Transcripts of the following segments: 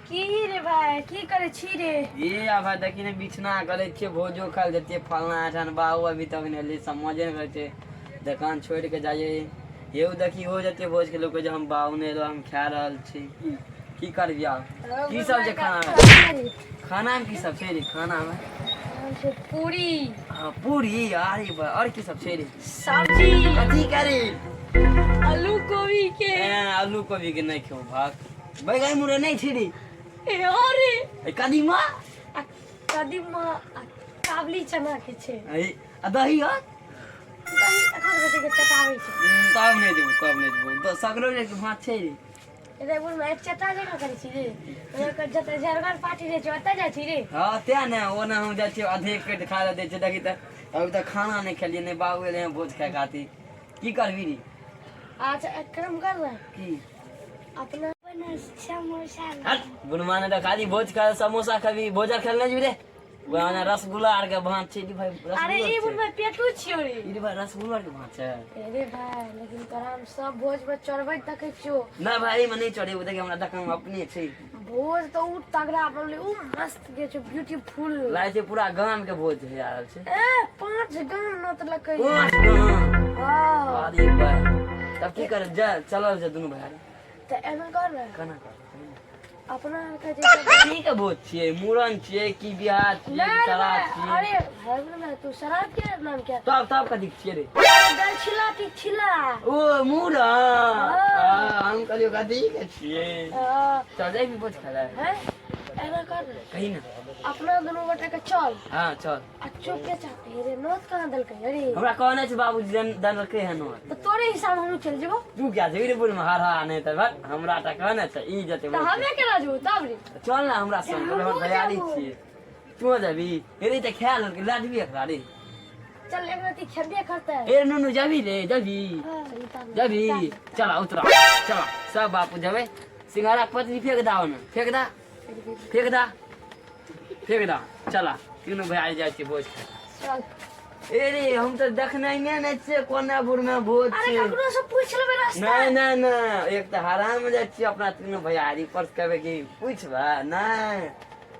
की रे भाई, की करे छी रे? ये आ भाई देखी ने बिछना करे छियै, भोजो खाल जतियै फलना एठान, बाबू अभी तक नहि एलै, समझे नहि करै छै, दोकान छोड़ि के जाइए। यौ देखी हो जतियै भोज के लोक जे हम बाबू नहि एलो, हम खा रहल छी। की करबी आब? की सब छै खाना मे? खाना मे की सब छै रे खाना मे? पूरी। हाँ पूरी, अरे बा, और की सब छै रे? सब्जी। कथी करे? आलू गोभी के। ए, आलू गोभी के नहि खेबो भाग। बैगन मुरे नहि छै रे? ए अरे। ए, कदीमा? आ कदीमा आ काबली चना के छै। ए, आ दही हत? दही एखन बेटी के चटाबै छै। तब नहि देबो, तब नहि देबो। तऽ सगरो के भात छै रे? रे बुढ़ में एक चटा जगह करै छी रे, ओकर जतऽ जरगर पार्टी रहै छै ओतऽ जाइ छी रे। हँ तें ने, ओ ने हम जाइ छियै, आधे पेट खा लए दै छै। देखी तऽ अभी तक खाना नहि खेलियै, नहि बाबू एलै हँ भोज खाय खातिर। की करबी रे? अच्छा एक काम कर रहा। की? अपना समोसा। हट बुढ़मा ने तऽ खाली भोज खा समोसा खेबी, भोज आर खेलने जेबी रे? बुढ़मा रसगुल्ला आर के भात छै भाई। अरे ई बुढ़मा पेटू छियो रे। ई भाई रसगुल्ला आर के भात छै। अरे भाई लेकिन तोरा हम सब भोज में चढ़बैत देखै छियो। ना भाई में नहीं चढ़ेबो, देखी हमरा दोकान में अपने छै। भोज तऽ उ तगड़ा बनलै, उ मस्त के छै, ब्यूटीफुल लागै छै पूरा गाम के भोज है आयल छै। ए 5 गाम नोत लकै। 5 गाम? हां। अरे भाई तब की कर जा, चलल जा दुनू भाई। तऽ एना कर ने। केना कर? अपना आर के जे की के भोज छियै? मूड़न छियै कि बियाह छियै कि श्राद्ध छियै? अरे भाई ना तू शराब के नाम क्या? तब तब कथी छियै रे? दल छिला ती छिला। ओ मूड़न, हम कहलियो कथी के छियै। चल जाइबी भोज खाय लए? हैं एना कर ने। कही ना। अपना दुनू गोटे के चल। हाँ चल। आ चुप के चल। अरे नोत कहाँ देलकै? अरे हमरा कहने छै बाबूजी देलकै हन नोत। तऽ तोरे हिसाब हमहूँ चलि जेबो। तू क्या जेबी रे बुढ़ में? हर हर नहीं तऽ हमरा तऽ कहने छै ई जेतै। तऽ हमे केना जेबो तब रे? चल ना हमरा संग, तोरे हम तैयारी छियै। तू जेबी रे तऽ खा लेलकै, लए जेबी एकरा रे। चल एक रति खेबे करतै। ए नुनू जेबी रे? जेबी जेबी? चला उतरा चला, सब बापू जेबै। सिंघाड़ा पतली फेंक दा ओने, फेंक दा, फेंक दा, फेंक दा। चला तीनू भाई जाइ छियै भोज खाय। चल। ए रे हम तऽ देखने नहि छियै कोना बुढ़ में भोज अरे छै। ककरो से पूछ लेबै रास्ता। नहीं नहीं नहीं, एक तऽ हराम जाइ छियै अपना तीनू भैयारी पर कहबै कि पूछबै नहीं,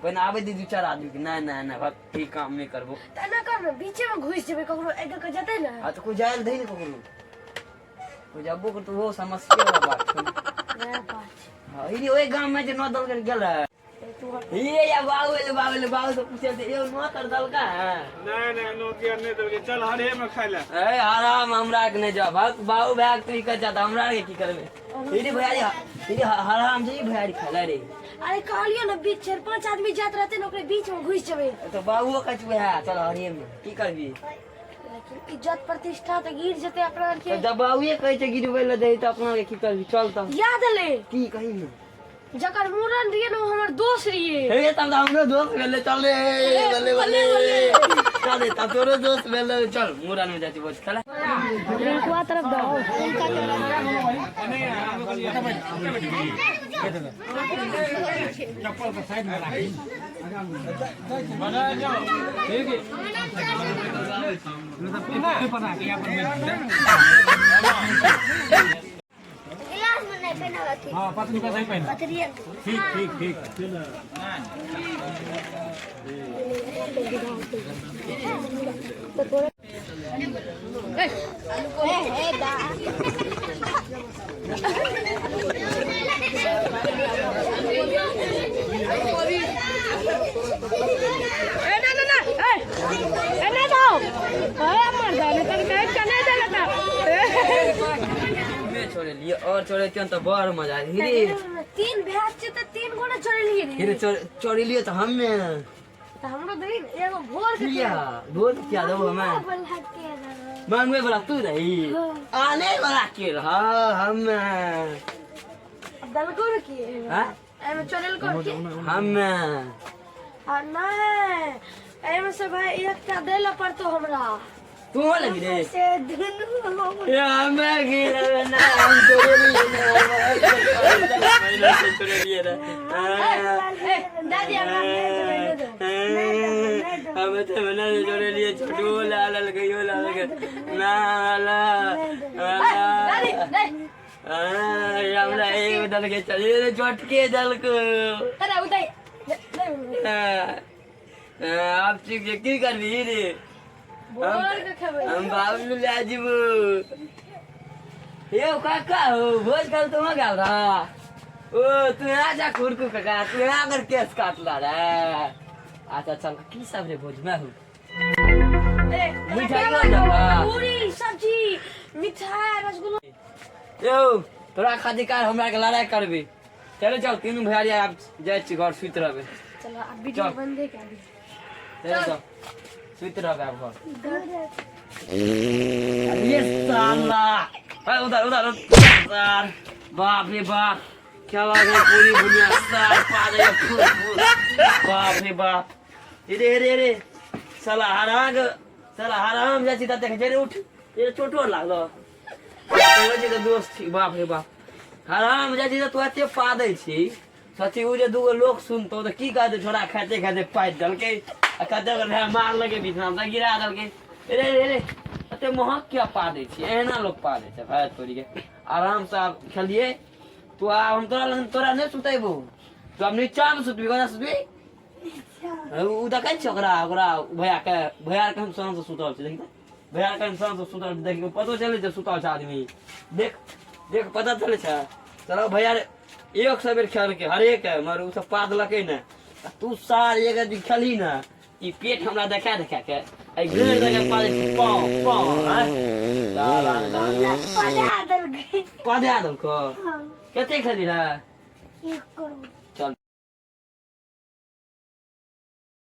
पहिने आबै दी दू चारि आदमी के। नहीं नहीं नहीं, भक्त ई काम नहि करबो। तऽ एना कर ने, बीचे में घुसि जेबै, ककरो एक के जेतै ने। आ तऽ कोइ जायल दही ने, ककरो कोइ जाबो कर तऽ ओहो समस्या वाला बात छै। वएह बात छै। हाँ, ई ओहि गाम में जे नौ दल गेल है। ये या बाबू एले, बाबू एले, बाबू से पूछे थे, ये नौ कर दल का है? नहीं नहीं, नोकिया नहीं दल, चल हरे में खाय ले। ए आराम हमरा के नहीं जा भाग बाबू भाग, तू कर जाता हमरा के की करबे? ये भैयारी, ये हराम जे भैयारी खाला रे। अरे कहलियो ना बीच 4-5 आदमी जात रहते ना, ओकरे बीच में घुस जेबै। तो बाबूओ कछुए है, चल हरे में की करबी? लेकिन इज्जत प्रतिष्ठा तऽ गिर जेतै अपना आर के। जब बाबूए कहै छै गिरबै ले दे तऽ अपना के की करबी? चल तऽ। याद एलै। की कही ना? जकर मूड़न रहिए ना, ओ हमर दोस्त रहिए। हे तब तऽ हमरो दोस्त भेलै, चल रे बल्ले बल्ले चल रे, तब तोरो दोस्त भेलै, चल मूड़न में जाइ छी भोज खाय। रिंकुआ तरफ दो। गिलास में नहीं पहना थी। हाँ पतली का सही पहना। पतली। ठीक ठीक ठीक। ए ना ना ना, ए ए ना दाओ, ए मर जा नहीं तर कहे चले जा ना। में छोड़ेलियै और छोड़ेतियन तऽ बड़ मजा हिरे। 3 भैंस छै तऽ 3 गोटा चढ़ेलियै रे। हिरे चढ़ेलियै तऽ हमे। तऽ हमरो दही ने, एगो भोर के। किया भोर के किया देबो हमे? मांगवे वाला तू रही, आने वाला के रह हमे। दलको रे की? हाँ? एमे चढ़ेलको के? हमे। आ नहि एमे से भाई एकटा दै लए पड़तो हमरा। तू हो लगी रे से दुनू। ए हमे गिरबे ना, हम चोरेलिए ना, पहिले से चोरेलिए रे। दादी हमरा नहि देबै, नहि देबै। हमे तो बना चोरेलिए, छोटू लाल गयो लाल ना ला दादी नहीं। हमरा एगो देलकै, चल रे झटके देलको। अरे उदय। आब ठीक छै, की करबही रे? बोल के खेबै। हम बाबू ले जेबो। यौ काका हो, भोज खाल तो गेल रहा। ओ तू यहाँ जा खुरकू काका, तू यहाँ अगर केस काटला रे। अच्छा चल, की सब रे भोज में हो? मिठाई लऽ जाबा। पूरी सब्जी, मिठाई, रसगुल्ला। यौ तोरा खातिर काल हमरा के लड़ाई करबी? चलो चल, तीनू भैयारी आब जाइ छी घर, सुति रहबै। चलो, अब वीडियो चल। बंद कर दी। चलो चल, सुति रहबै आब घर। ये साला, अरे उधर उधर उधर, बाप रे बाप, क्या बात है! पूरी दुनिया सार पा रहे फूल फूल, बाप रे बाप! अरे अरे अरे, साला हराम, साला हराम! जाइ छी तऽ देखै छै रे, उठ रे, चोटो लागलो। कहै छै तऽ दोस्त छी। बाप रे बाप, हराम! जाइ छी तऽ तू एते पा दै छी सची, ओ जे दूगो लोक सुनतौ तऽ की कहतै? छोड़ा खाइते खाइते पाटि देलकै आ कते गोटे मारलकै, बिछना तऽ गिरा देलकै। रे रे रे, एते महग किया पा दै छी? एहना लोक पा दै छै भाय तोरी के। आराम से आब खेलियै। तू आब हम तोरा लग तोरा नहि सुतेबौ, तू आब नीचा मे सुतबी। कोना सुतबी? ओ देखै छी ओकरा, ओकरा भैया के, भैया के हम शान से सुतल छी। देखी तऽ भैया के हम शान से सुतल छी। देखी, पतो चलै छै सुतल छै आदमी। देख देख, पता चलै छै। चलो भैया रे, 100 बेर खेलकै हरेक, मगर ओ सब पा देलकै ने। आ तू सार एक आदमी खेलही ने, ई पेट हमरा देखा देखा के एहि गोड़ देखा पा दै छै, पाँव पाँव आँय? साला पदा देलकै। पदा देलको? कते खेली रहे? 1 करोड़।